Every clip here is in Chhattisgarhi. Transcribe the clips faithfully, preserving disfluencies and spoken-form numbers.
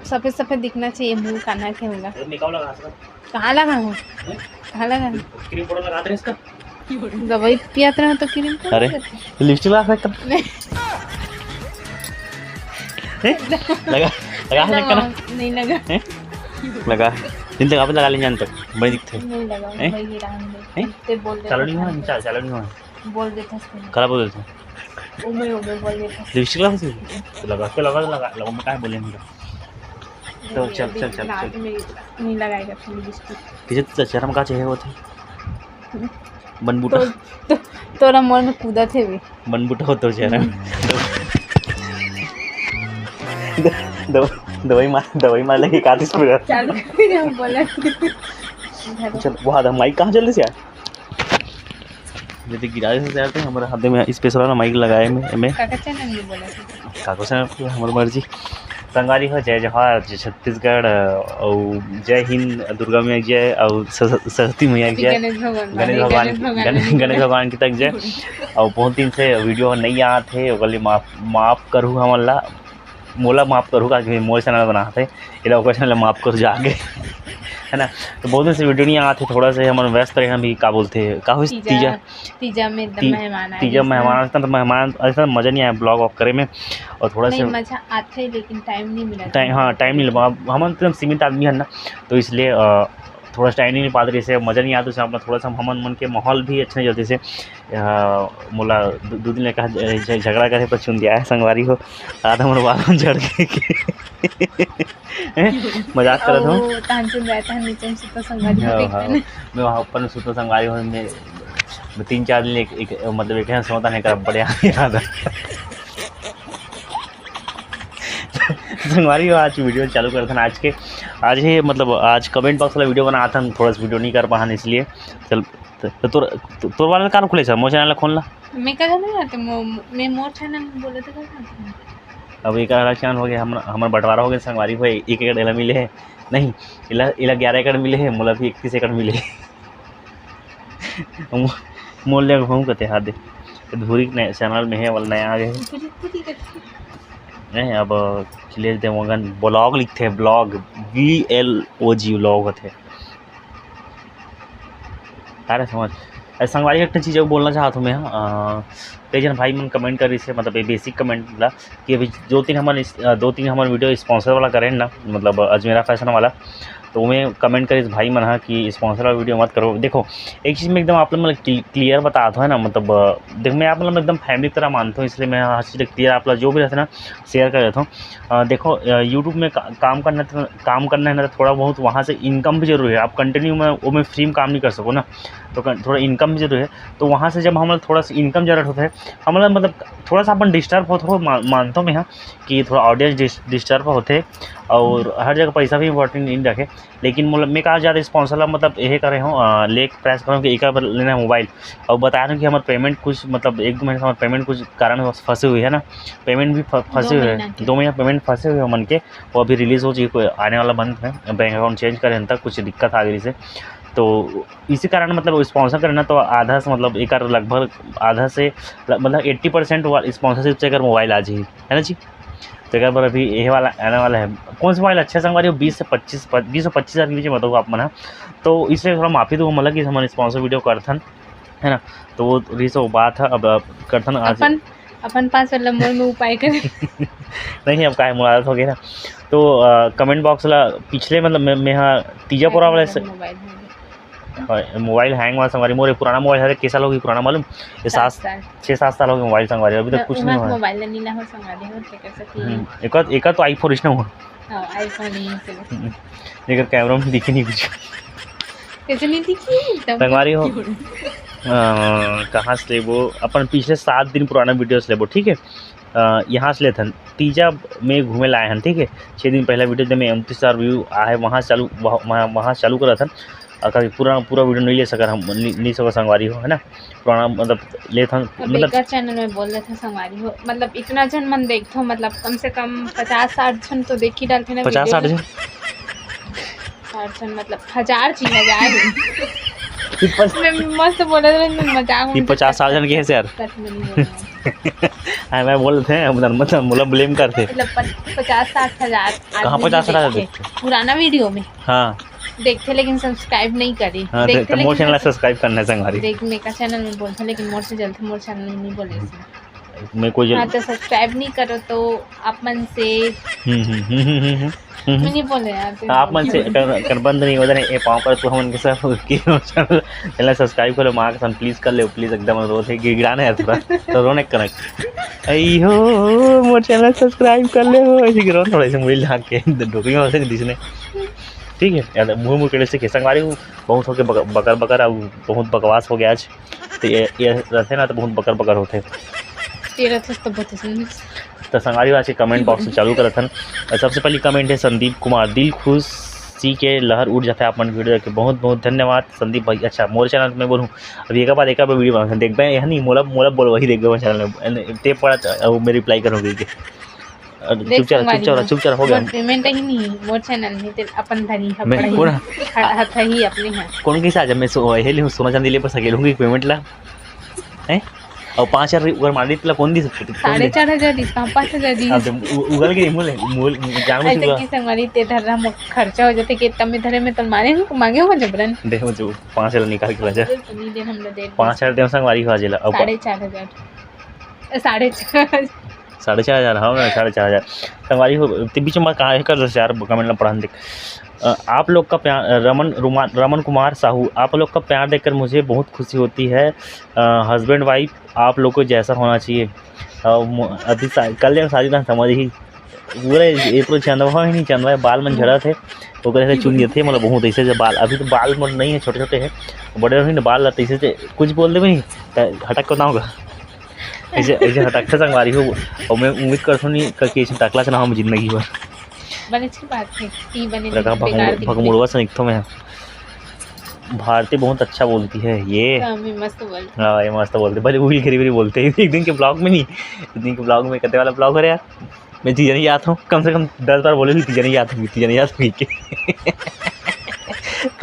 सफेद सफेद दिखना चाहिए मुंह काना के होगा। अरे मेकअप लगा सकत। कहाँ लगा हूँ? हैं? कहाँ लगा हूँ? क्रीम पाउडर लगा दे इसका। दवाई पियात रहे तो क्रीम पाउडर अरे, देते। लिपस्टिक लगा सकता। नहीं। हैं? लगा, लगा है ना, लगा ना? नहीं लगा। हैं? लगा। दिन तक आप लगा लेंगे अंत तक। बड़ी दिखते। नहीं लगा, हैं? वही रहन दे। हैं? ते बोल दे चालू नहीं हुआ, चालू नहीं हुआ। बोल देता उसको। कला बोल देता। उमे, उमे बोल देता। लिपस्टिक लगा सकते? तो लगा, तो लगा, लगा, लगा, मैं काहे बोले हम? तो चल, अभी चल, चल, रात चल। में नहीं लगाएगा फिर लिपस्टिक। किसी तो शर्म का चाहिए होता है। हम्म। बनबूटा। तो, तो, तोरा मन में कूदा थे भी। बनबूटा हो तो शर्म। हम्म। दो, दो, दवाई मार, दवाई मार लेके काटिस पूरा। चालू कर दे, हम बोला। चल, वो आधा माइक कहाँ चल रही है यार? जैसे गिरा से यार, तो हमारे हाथ में स्पेशल वाला माइक लगाए में, में। काका चैनल में बोला था। काका चैनल पे हमारी मर्जी। संगवारी हो, जय जोहार, जय छत्तीसगढ़, अउ जय हिंद, दुर्गा मैया की जय, अउ स-, स-, सरस्वती मैया की जय। गणेश भगवान, गणेश भगवान, गणेश भगवान, गणेश, गणेश भगवान की तक जय। अउ बहुत दिन से वीडियो नहीं आत हे, ओकर लिए माफ, माफ करू हमन ला, मोला माफ करू, काकि मोर चैनल बनात हे, एला ओकर चैनल ला माफ करू जाके, है ना? तो बहुत दिन से वीडियो नहीं आत हे, थोड़ा से हमन व्यस्त रहे, अभी का बोलते हैं, का होइस, तीजा, तीजा। तीजा में एकदम ती-, मेहमान आए तीजा हैं। मेहमान आए, तो मेहमान, ऐसा मजा नहीं आया ब्लॉग वॉग करे में, और थोड़ा नहीं, से मजा आते, लेकिन टाइम नहीं मिला टाइम, था। हाँ, टाइम नहीं लगा। अब हमन तो सीमित आदमी है ना, तो इसलिए, अ, थोड़ा टाइम नहीं मिल पाते, जैसे मजा नहीं आता, उसमें अपना थोड़ा सा हमन मन के माहौल भी अच्छा नहीं चलते, जैसे, अ, मोला दो, दो दिन ले कहा झ-, झ-, झगड़ा करे पर चुन दिया है संगवारी हो, आधा मोर बाल झड़ के, के। हैं? मजाक करत हूँ। ओ, तहन चुन रहा है, तहन नीचे में सुता संगवारी हो हाँ, देख हाँ। लेना। मैं वहाँ ऊपर में सुता संगवारी हूँ, मैं, मैं तीन चार दिन एक, एक, मतलब एक यहाँ सोता नहीं कर, बढ़िया याद है। संगवारी हो, आज वीडियो चालू करथन आज के, आज ही मतलब आज कमेंट बॉक्स वाला वीडियो बनाथन, थोड़ा सा वीडियो नहीं कर पाहन इसलिए। चल, तो, तो तोर, तो, तोर वाला का खुले सर, मोर चैनल खोल ला। मैं कहा ना यार, तो मो-, मैं मोर चैनल में बोले तो क्या करती हूँ? अब एक अलग चैनल हो गया, हम, हमारा बंटवारा हो गया, संगवारी हो, एक एकड़ एला मिले है, नहीं, इला, इला ग्यारह एकड़ मिले है, मोला भी इकतीस एकड़ मिले है। मो-, मोर ले घूम कते हाथ दे, धुरी के नया चैनल में है, वाला नया आ गया है। धुरी, धुरी करके। नहीं, अब खिलेश देवगन ब्लॉग लिखते हैं, blog, V L O G, vlog होते हैं। तारे समझ। अरे संगवारी, एक ठन चीज अउ बोलना चाहत हूँ मैं, अ, कई जन भाई मन कमेंट करिस हे, मतलब ये बेसिक कमेंट ला, कि अभी दो तीन हमन इस, अ, दो तीन हमन वीडियो स्पॉन्सर वाला करेन ना, मतलब अजमेरा फैशन वाला, तो उमे कमेंट करिस भाई मन ह कि स्पॉन्सर वाला वीडियो मत करो। देखो, एक चीज मैं एकदम आप लोग मतलब क्लि-, क्लियर बतात हूँ, है ना, मतलब, अ, देख, मैं आप लोग एकदम फैमिली की तरह मानता हूँ, इसलिए मैं हर चीज क्लियर आप लोग जो भी रहते ना, शेयर कर देता हूँ। अ, देखो, अ, YouTube में का-, काम करना तो, काम करना है ना, तो थोड़ा बहुत वहाँ से इनकम भी जरूरी है। आप कंटिन्यू में, वो में फ्री में काम नहीं कर सको ना, तो कं-, थोड़ा इनकम भी जरूरी है। तो वहाँ से जब हम लोग थोड़ा सा इनकम जनरेट होता है, हम लोग मतलब थोड़ा सा अपन डिस्टर्ब होत हो, मा-, मानता हूँ मैं यहाँ कि थोड़ा ऑडियंस डिस-, डिस्टर्ब होते हैं और हर जगह पैसा भी इंपॉर्टेंट नहीं रखे। लेकिन मतलब मैं कहा ज़्यादा स्पॉन्सर ला मतलब यही करे हूँ, अ, लेग प्रेस करूँ कि एक बार लेना है मोबाइल और बता रहे हूँ कि हमारे पेमेंट कुछ मतलब एक दो महीने से हमारे पेमेंट कुछ कारण फंसे हुए है ना, पेमेंट भी फ-, फंसे दो हुए महीना हैं, के। दो महीना पेमेंट फंसे हुए हैं मन के, वो अभी रिलीज हो चुकी है, आने वाला मंथ में बैंक अकाउंट चेंज करे तक कुछ दिक्कत आ गई से, तो इसी कारण मतलब स्पॉन्सर करना तो आधा से मतलब एक लगभग आधा से ल-, मतलब एट्टी परसेंट स्पॉन्सरशिप से अगर मोबाइल आ जाए, है ना जी? तो एक बार अभी ये वाला आने वाला है। कौन सा मोबाइल अच्छा संगवारी हो? बीस से पच्चीस, प-, बीस से पच्चीस हज़ार के बीच में बताओ आप मन ह। तो इसलिए थोड़ा माफी दो मतलब कि हमन स्पॉन्सर वीडियो करथन, है ना? तो वो रही सो बात है, अब, अब करथन आज। अपन, अपन पास वाला मोर में उपाय कर। नहीं, अब काहे मोर आदत हो गया ना। तो, अ, कमेंट बॉक्स वाला पिछले मतलब मैं, मैं हाँ तीजा पुरा वाला से मोबाइल में। हाँ, मोबाइल हैंग वाला संगवारी, मोर एक पुराना मोबाइल है, के साल होगी पुराना मालूम? ये सात सात, साल। छः सात साल हो गए मोबाइल संगवारी, अभी तक तो कुछ नहीं उमस हुआ है। मोबाइल ले नीला हो संगवारी हो, ते कर सकती है। हम्म, एक और, एक और तो iPhone इसने हुआ। हाँ, iPhone ही है, चलो। हम्म, एकर कैमरा में दिखे नहीं कुछ। कैसे नहीं दिखी? तब संगवारी हो, क्यों? अ, कहाँ से लेबो? अपन पिछले सात दिन पुराना वीडियो से लेबो, ठीक है? अ, यहाँ से लेथन, तीजा में घूमे ला आए हन, ठीक है? छः दिन पहला वीडियो में उनतीस हज़ार व्यू आए, वहाँ चालू, वहाँ, वहाँ, वहाँ चालू करत हन। और कभी पूरा, पूरा वीडियो नहीं ले सकत हम, नहीं, नहीं सकत संगवारी हो, है ना? पुराना मतलब लेथन, अब मतलब एकर चैनल में बोल देथे संगवारी हो, मतलब इतना झन मन देखथो, मतलब कम से कम पचास साठ झन तो देख ही डालथे ना पचास वीडियो साठ में। झन? साठ झन मतलब हजार जी, हजार ही। ये पच- मैं मस्त बोले रहे, मैं मजाक ये में पचास साठ झन के है यार। सच में नहीं बोल रहा हूँ। हाँ, मैं बोलत हे, मतलब, मतलब, मोला blame करथे। मतलब, पच-, पचास साठ हजार कहाँ आदमी पचास साठ हजार देखथे। देखथे? पुराना video में। हाँ। देखथे, लेकिन subscribe नहीं करे। हाँ, देखथे, तो मोर लेकिन channel ला subscribe करना हे संगवारी। देख, मैं का channel में बोलथे, लेकिन मोर से जलथे, मोर channel में नहीं बोले इसमें। मैं कोई जल- हाँ, तो subscribe नहीं करो तो आप मन से हम्म, हम्म, हम्म, हम्म, हम्म, हम्म। मैं नहीं बोले यार, आप मन से कर, कर बंद नहीं होता नहीं, ये पाँव पर तो हमन के सब की channel subscribe करो, माँ कसम, please कर ले, please, एकदम अनुरोध है, गिड़गिड़ाना है थोड़ा, तो रोने कनक। अई हो, मोर channel subscribe कर ले हो, ऐसे गिरो थोड़ा, ऐसे मुड़ी ला के, डोकरी में वैसे नहीं दिसने। ठीक है, यार, मुँह मुँह के से संगवारी हूँ, बहुत होके बक-, बकर बकर, अब बहुत बकवास हो गया आज। तो ये, ये रहथे ना, तो बहुत बकर बकर होथे। ये रहथे तो बहुत सुंदर। तो संगवारी हो, आज के comment box से चालू करत हन। और सबसे पहली comment है संदीप कुमार, "दिल खुशी के लहर उठ जाता है आप मन के video देख के।" बहुत बहुत धन्यवाद संदीप भाई। अच्छा, मोर channel में बोलूँ, अभी एक बार, एक बार video बना देखबे, यह नहीं, मोला, मोला बोल, वही देखबे मोर channel में, ते पड़ा, वो मैं reply करूँगी के। अरे, देख चुपचाप, संगवारी चुपचाप रह, हो, चुपचाप रह, हो गया। मोर payment ही नहीं, मोर channel में ते अपन धरी ह मैं पड़ही। कोन ह? ह-, ह-, थही अपने ह। कोन के साथ जब मैं सो-, हे ले, सोना चांदी ले पर सकेलूंगी payment ला, हैं? और पाँच हजार अगर मान ली, तो कौन दी सकते? कौन साढ़े दे? चार हजार दिस, कहाँ पाँच हजार दिस? अब जब उ-, उगल के मुँह ले, मुँह, जान बूझ अच्छा, के कि संगवारी ते धर रहा, मोर खर्चा हो जाते कि तब मैं धरे में तो मारे हूँ, मांगे हो जबरन। दे मुझे पाँच हजार निकाल के ला जा। तो नहीं दे, हम लोग दे पाँच हजार दे संगवारी हो जेला। अब साढ़े चार हजार। ए, साढ़े चार। साढ़े चार हजार, हाँ, मैं साढ़े चार हजार। संगवारी हो, ते बीच में कहाँ है कर दस हजार comment ला पढ़न देख। अ, आप लोग का प्यार, अ, रमन रुमान, रमन कुमार साहू, "आप लोग का प्यार देखकर मुझे बहुत खुशी होती है। अ, husband wife आप लोग को जैसा होना चाहिए।" अ, मो-, अभी सा-, कल जब शादी था, समझ ही, पूरा ये तो चंदवा ही नहीं, चंदवा बाल मन झड़त हे, ओकरे से चुन देथे, मतलब, बहुत ऐसे ऐसे बाल, अभी तो बाल मन नहीं है, छोटे छोटे हैं, बड़े होही ना बाल ला, तो ऐसे ऐसे कुछ बोल देबे नहीं, त हटक को ना होगा। ऐसे, ऐसे हटकथे संगवारी हो, और मैं उम्मीद करथों नहीं क-, कि ऐसे टकला से ना हम जिंदगी भर। बने अच्छी बात है, ई बने लगा बेकार भगमुड़-, दिखते। भगमुड़वा से निकथों मैं। भारती बहुत अच्छा बोलती है ये। हाँ, मैं मस्त बोलती। हाँ, ये मस्त बोलते, भले वो भी खरी खरी बोलते हैं। एक दिन के vlog में नहीं, एक दिन के vlog में, कते वाला vlog हो रहा यार, मैं तीजा नहीं जात हूँ, कम से कम दस बार बोले भी, "तीजा नहीं जात हूँ, तीजा नहीं जात हूँ," के।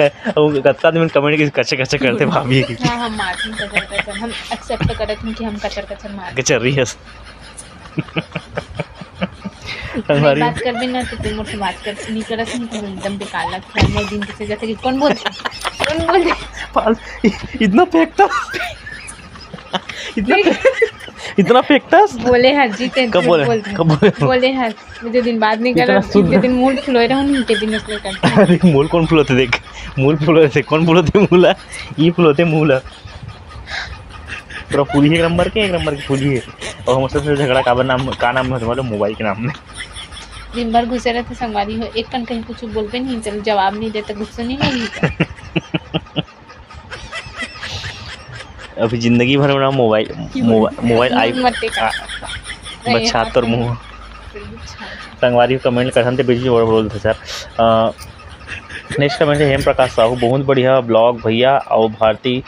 क-, वो कतका आदमी comment के कच्चे कच्चे करते भाभी। हाँ, हम मारती कचर कचर, हम accept करत हन कि हम कचर कचर मारती। कचर रही है। हमारी बात करबे ना, तो तू मोर से बात कर, नहीं करत नहीं, तो एकदम बेकार लगता है। मैं दिन के से जैसे कि कौन बोलते? कौन बोलते? पाल-, इतना फेंकता। इतना फेंक-, इतना फेंकता। बोले हर जी ते कब बोले? बोलते हैं। कब बोले? बोले हर। मुझे दिन बात नहीं इतना करत, शुद्ध। जितने दिन मूल फुलोए रहूं, उनके दिन उसने करता। अरे, मूल कौन फुलोते देख? मूल फुलोते, कौन फुलोते मूल है? ये फुलोते मूल है। पूरा फूली है एक नंबर के, एक नंबर की फूली है। और हम उससे झगड़ा काबर नाम, का नाम है तुम्हारे mobile के नाम में? दिन भर घुसे रहते संगवारी हो, एक कन कहीं कुछ बोलबे नहीं, चलो जवाब नहीं देते, गुस्सा नहीं लगी क्या? अभी जिंदगी भर में ना mobile, mobile, mobile आई-, मत देखा। आ, नहीं, बछातर मुंह। संगवारी comment करथन ते बीच में बड़ बोलथे सर। अ, next comment है हेम प्रकाश साहू, बहुत बढ़िया vlog भैया। और भारती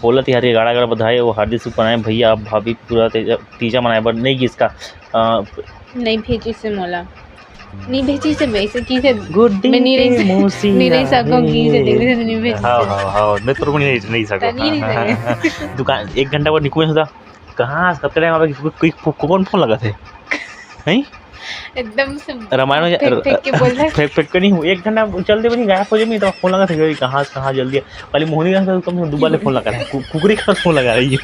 बोलत यार, ये गाड़ा गाड़ा बधाई और हार्दिक शुभ मनाए भैया, आप भाभी पूरा तीजा, तीजा मनाए बर नहीं गिस का। अ, नहीं भेजी से मोला, नहीं भेजी से वैसे की से गुड्डी मैं नहीं रही के से-, मौसी नहीं रही सको की से, नहीं रही से, नहीं भेजी हाँ, से। हाँ, हाँ, मैं तो नहीं, नहीं सको। तो नहीं रही हाँ, हाँ, सको। हाँ। दुकान एक घंटा बाद निकल होता, कहाँ, कब तक टाइम आवे, कोई, कोई, को-, कौन फोन लगा थे? नहीं? एकदम से रामायण में फेंक, फेंक के बोल रहे। फेंक, फेंक के नहीं हूँ, एक घंटा चल दे, नहीं, गायब हो जाए, तो फोन लगा थे, "कहाँ, कहाँ, जल्दी आ।" पहले मोहनी का कम से कम दो बार फोन लगा रहा है, कु-, कुकरी का फोन लगा रही है।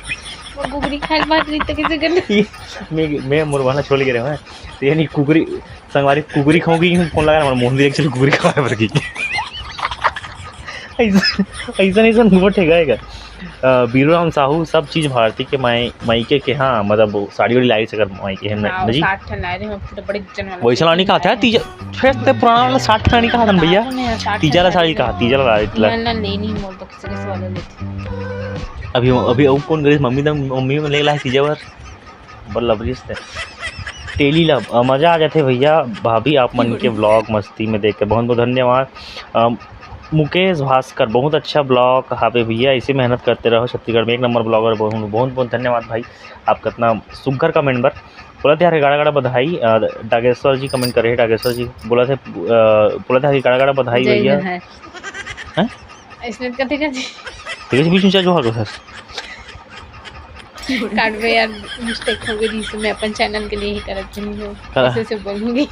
वो कुकरी खाए बात नहीं तो कैसे करना? ये मैं, मैं मुरबाना छोड़ के रहे हैं, तो यानी कुकरी, संगवारी कुकरी खाऊंगी, फोन लगा रहा है, मोहन जी, actually कुकरी खाए बर की। ऐसा, ऐसा नहीं, ऐसा नहीं बैठेगा। अ, बीरू राम साहू, सब चीज भारती के माई-, मायके के, हाँ, मतलब, साड़ी वाड़ी लाई से कर मायके है, हाँ, ना जी? साठ ठन लाए रहे, हम पूरा बड़े जन वाला वैसा लानी कहा था, तीजा, फिर ते पुराना वाला साठ ठन लानी कहा था ना, भैया? साठ में, साठ तीजा ला ठन साड़ी लाए कहा, रहे। तीजा ला लाए, इतला। ना, ना, नहीं, नहीं, मोर तो किसी, किसी वाले लेते। अभी, अभी, अब कौन करे? मम्मी तो, मम्मी में ले लाए तीजा बार। बल्ला बरिस ते। टेली ला, अ, मजा आ जाथे भैया, भाभी, आप मन के vlog मस्ती में देख के बहुत बहुत धन्यवाद। अ, मुकेश भास्कर, बहुत अच्छा vlog हावे भैया, ऐसे मेहनत करते रहो, छत्तीसगढ़ में एक नंबर vlogger। बहुत बहुत धन्यवाद भाई, आप कितना सुग्घर comment बर। बोलत हे यार गाड़ा गाड़ा बधाई। अ, डागेश्वर जी comment करे हे, डागेश्वर जी बोलत हे, अ, बोलत हे गाड़ा गाड़ा बधाई जय भैया। हिंद है। हैं? ऐसने कथे कथे। तेरे बीच में चल जो हाल सर। काटबे यार, मिस्टेक हो गई, इसमें अपन चैनल के लिए ही करत नहीं हो, करा। ऐसे से बोलूंगी।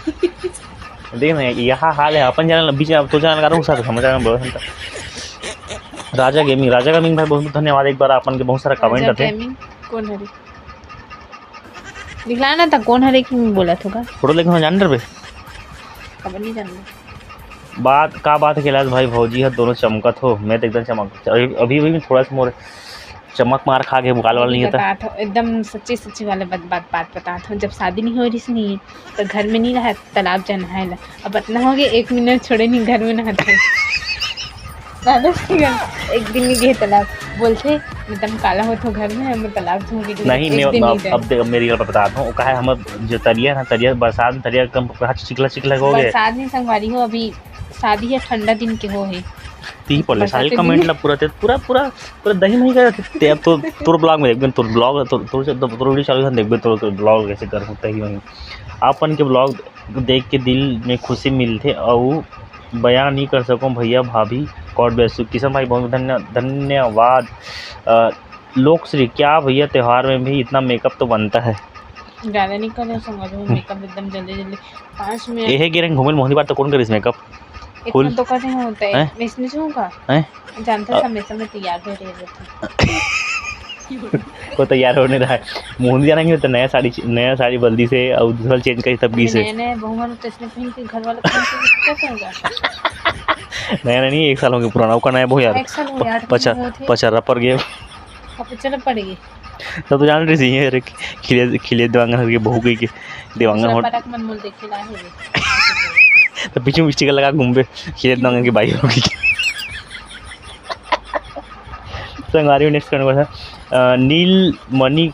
देख ना, यह हाल है अपन चैनल, बीच में अब तो चैनल का रूख साथ हम चैनल बोल सकता। राजा गेमिंग, राजा गेमिंग भाई, बहुत बहुत धन्यवाद, एक बार अपन के बहुत सारा कमेंट राजा आते हैं। गेमिंग कौन हरे? दिखला ना, त कौन हरे कि बोलत होगा? फोटो देखो, जान डरबे। खबर नहीं जानबे। बात का बात है कैलाश भाई, भौजी ह दोनों चमकत हो, मैं तो एकदम चमक, अभी, अभी, अभी थोड़ा सा मोर चमक मार खा के, बाल वाल नहीं था। बतात हो, एकदम सच्ची सच्ची वाला बात, बात, बात बतात हो। जब शादी नहीं हो रही नहीं, तो घर में नहीं रहा, तालाब जा नहाए ला। अब इतना हो गया, एक मिनट छोड़े नहीं घर में नहाते। नहाते नहीं घर, एक दिन नहीं गए तालाब। बोलते, "एकदम काला हो तो घर में, हम तालाब धो के गए।" नहीं, एक नहीं, दिन अब, नहीं गए। अब देख, अब मेरी बात बताता हूँ, वो कहा है, हम जो तरिया ना, तरिया बरसात में तरिया एकदम पूरा चिखला चिखला हो गया। बरसात नहीं संगवारी हो, अभी शादी है, ठंडा दिन के हो है। ती पड़ले बरसात सारी के कमेंट दिन। ला पूरा ते, पूरा, पूरा, पूरा दही मही कर ते। अब तो तोर ब्लॉग में देखबे, तोर ब्लॉग, तोर, तोर, तोर, तोर वीडियो चालू है, देखबे तोर, तोर ब्लॉग कैसे कर सकते ही वहीं। अपन के ब्लॉग देख के दिल में खुशी मिलथे अउ बयां नहीं कर सकूं भैया भाभी। God bless you किशन भाई, बहुत धन्य-, धन्यवाद। अ, लोकश्री, क्या भैया त्योहार में भी इतना मेकअप तो बनता है? ज्यादा नहीं करे संगवारी हो, मेकअप एकदम जल्दी जल्दी, पाँच मिनट। एहे गिरंग घूमे मोहनी बात तो कौन करिस मेकअप? इतना फुल? तो करे होता है, हैं? मैं इसमें जाऊंगा। हैं? जानता अ- सब में, सब में तैयार हो रहे थे। वो तैयार होने रहा है। मोहनी जाना नहीं होता, नया साड़ी, नया साड़ी बल्दी से और दूसरा चेंज करी तब की से। नया नया बहू वाला तो इसने पहन के घर वाला पहन के क्या करेगा? नया नया नहीं, एक साल हो गया पुराना, ओका नया बहू यार। एक साल हो यार, प-, पचा-, कितने हुए थे? पचर्रा पर गए। अब चल पड़ेगी। तब तो जान रही थी, ये रे, खिले, खिले देवांगन के बहू गई के देवांगन दूसरा हो। पटक मन मोल देखे ला है रे। तो पीछे में स्टिकर लगा घूमबे, खिले देवांगन की बाई होगी। संगवारी, नेक्स्ट कमेंट था, अ, नील मणि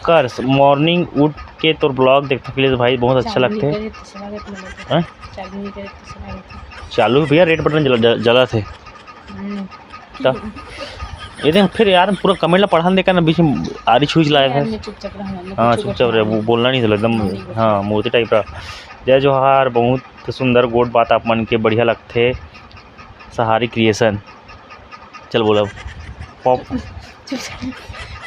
कर्स, मॉर्निंग उठ के तोर ब्लॉग देखता अखिलेश भाई, बहुत अच्छा चालू लगता नहीं है। करे तो चला गया, मतलब। हाँ? चालू नहीं करे तो चला गया। चालू भैया, रेड बटन जला, जला, जला थे। हम्म। तो ये देख फिर यार, पूरा कमेंट ला पढ़न देकर ना, बीच में आरी छुई चलाया यार, था। मैं चुपचाप रहूंगा, मैं हाँ, कुछ चुपचाप बोलूंगा रहे, वो नहीं। बोलना नहीं था एकदम। हाँ, नहीं बोलूंगा। हाँ, मूर्ति टाइप रहा। जय जोहार, बहुत सुंदर गोट बात आप मन के, बढ़िया लगथे। सहारी क्रिएशन, चल बोला, पॉप। चुपचाप,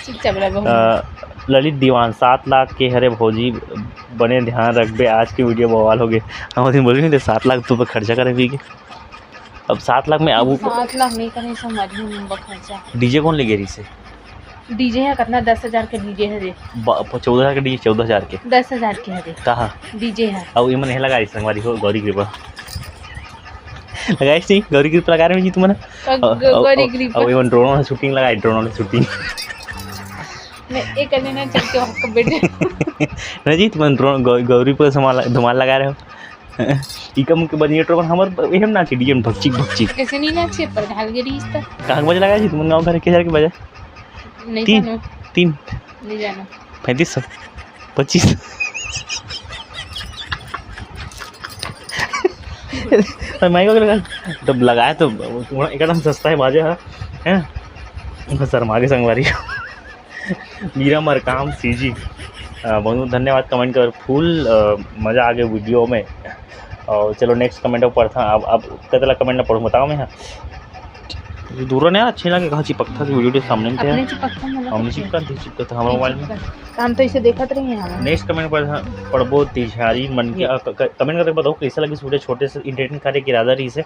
चुपचाप रह बहू। अ, ललित दीवान, "सात लाख के हरे भौजी, बने ध्यान रखबे, आज के वीडियो बवाल हो गए।" हम दिन बोल रहे थे, "सात लाख तू पे खर्चा करे पी के।" अब सात लाख में अब सात लाख नहीं करे, समझ में नहीं बा खर्चा। डीजे कौन ले गए रही से? डीजे है कितना? दस हजार के डीजे है रे। बा-, चौदह हजार के डीजे, चौदह हजार के? दस हजार के है रे। कहाँ? डीजे है। अब ये मन है लगा इस हमारी हो गौरी कृपा। लगाइस नहीं, गौरी कृपा लगा रहे हैं जी तुमन। तो ग-, अब, गौरी अब, कृपा। अब ये मन ड्रोन वाला शूटिंग लगाए, ड्रोन वाला शूटिंग। मैं एक अन्य ना चल के आपको बैठे। नहीं जी, तुमन ड्रोन, गौ-, गौरी पर धमाल, धमाल लगा रहे हो। इकम के बनिए ड्रोन हमर एहम नाचे डीजे में भकचिक भकचिक। कैसे नहीं नाचे पर घाल गिरी इस तरह। कहाँ के बजे लगा जी तुमन गाँव घर के हजार के बजे? नहीं तीन। जानो। तीन। नहीं जानो। पैंतीस सौ। पच्चीस। और माइक वगैरह लगा, तब लगाए तो एकदम सस्ता है बाजे, हाँ, हैं? शर्मा के संगवारी। मीरा मरकाम सीजी, अ, बहुत बहुत धन्यवाद कमेंट कर, फुल, अ, मजा आ गया वीडियो में। और चलो नेक्स्ट कमेंट पढ़ता हूँ। अब, अब कतला कमेंट ना पढ़ूँ, बताओ मैं, हाँ। दूर ने अच्छे लगे, कहाँ चिपकता था वीडियो के सामने में अपने था। चिपकता, मतलब हमने कुछ चिपका, नहीं। नहीं चिपका था हमारे मोबाइल में। चिपका। हम तो इसे देखत रही हैं हम। नेक्स्ट कमेंट पढ़, पढ़बो तिहारी मन के, अ, क-, क-, कमेंट करके बताओ कैसा लगी वीडियो, छोटे से एंटरटेन करे के इरादा रही से।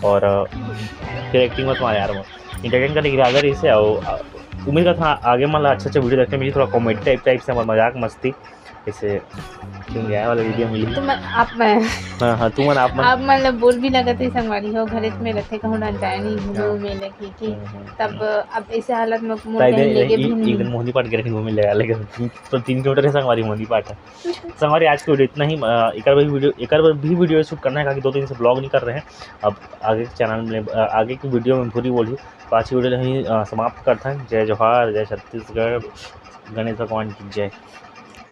और, अ, फिर एक्टिंग मत मार यार, एंटरटेन करे के इरादा रही से। और, अ, उम्मीद करता हूँ आगे मन ला अच्छा अच्छा वीडियो देखने मिली, थोड़ा कॉमेडी टाइप, टाइप से, हमारा मजाक मस्ती, जैसे क्यों गया वाला वीडियो मिली। तुम आप मैं हाँ, हाँ, तुमन आप मन। आप मन ला बोर भी लगत है संगवारी हो, घरे में रहते कहूँ ना जाए नहीं घूमे हाँ। उमे लगी कि हम्म, हम्म, तब हम्म। अब ऐसे हालत में मोर ताई कहीं दे, लेके एक, भी एक नहीं। दिन मोहनी पाट के रखे घूमे ले, लेकिन तो तीन किलोमीटर है संगवारी मोहनी पाट है। संगवारी आज की वीडियो इतना ही। अ, एक बार भी वीडियो, एक बार भी वीडियो शूट करना है, क्योंकि दो दिन से ब्लॉग नहीं कर रहे हैं। अब आगे के चैनल में, अ, आगे की वीडियो में पूरी बोली। तो आज की वीडियो यहीं, अ, समाप्त करते हैं। जय जोहार, जय छत्तीसगढ़, गणेश भगवान की जय।